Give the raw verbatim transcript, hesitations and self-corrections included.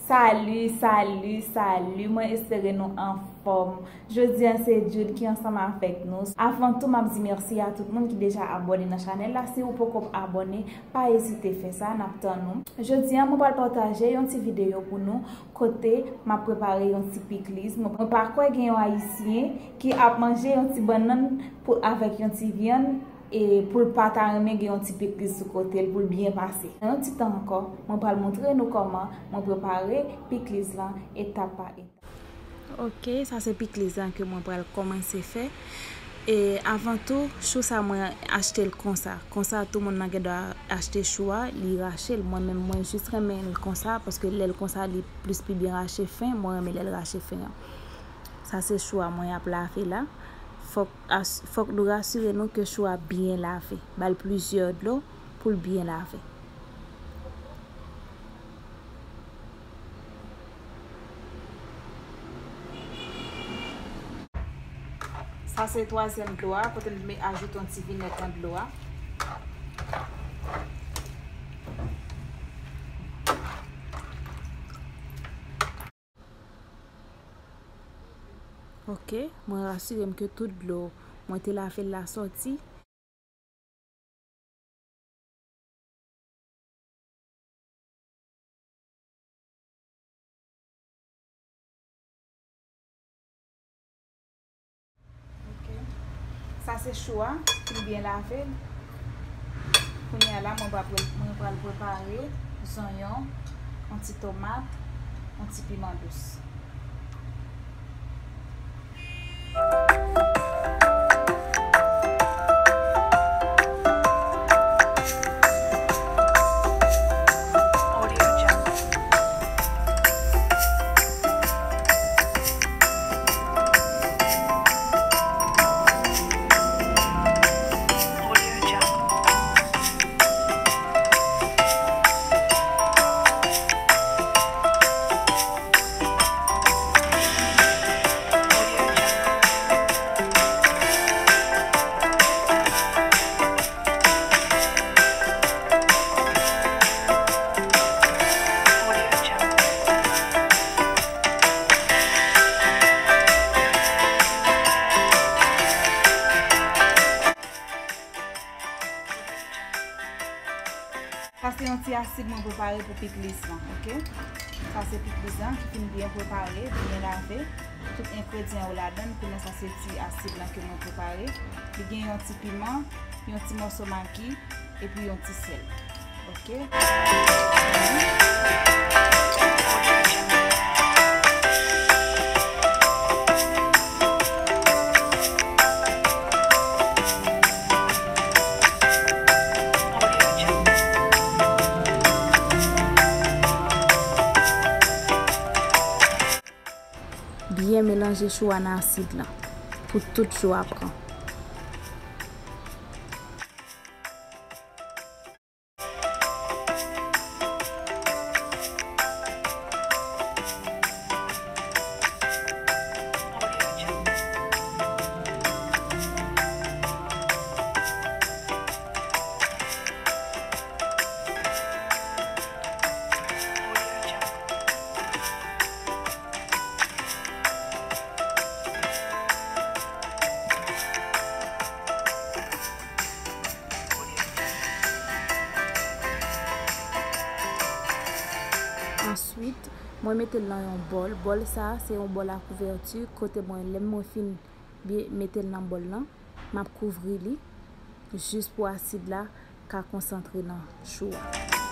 Salut, salut, salut, mwen espere nou anfòm. Jodi a se Jude ki ansanm avèk nou. Avan tou, m ap di mèsi a tout moun ki deja abòne nan chanèl la. Si ou poko abòne, pa ezite fè sa, n ap tann ou. Jodi a, mwen pral pataje yon ti videyo pou nou, kote m ap prepare yon ti pikliz. Mwen, mwen pa kwè gen yon Ayisyen ki ap manje yon ti bannann pou, avèk yon ti vyann, e pou l pa ta renmen gen yon ti pikliz sou kote l pou l byen pase. Nan yon ti tan ankò, mwen pral montre nou kòman mwen prepare pikliz lan etap pa etap. Ok, sa se pikliz lan ke mwen pral kòmanse fè. E avan tou, chou sa mwen achte l konsa. Konsa tou moun nan gen dwa achte chou a, li rache l. Mwen menm, mwen jis renmen l konsa, paske lè l konsa, li plis pi byen rache fen. Mwen renmen lè l rache fen an. Sa se chou a mwen ap lave la. Fòk as-, fòk nou rasire nou ke chou a byen lave. Ba l plizyè dlo pou l byen lave. Sa se twazyèm dlo a, kote m ajoute yon ti vinèg nan dlo a. Ok, mwen rasire m ke tout dlo mwen te lave l la sòti. Ok. Sa se chou a, ki byen lave. Kounye a la, mwen pral pre-, mwen pral prepare zonyon, yon ti tomat, yon ti piman dous. Sa se yon ti asid mwen prepare pou pikliz lan, ok? Sa se pikliz lan ki fin byen prepare, byen lave. Tout engredyan yo ladan l, kounye a sa se ti asid lan ke mwen prepare. Li gen yon ti piman, yon ti mòso magi, epi yon ti sèl. Ok? Byen melanje chou a nan asid lan pou tout chou a pran. Answit, mwen mete l nan yon bòl. Bòl sa a, se yon bòl a kouvèti kote mwen, lè mwen fin byen mete l nan bòl lan, m ap kouvri li jis pou asid la ka konsantre nan chou a.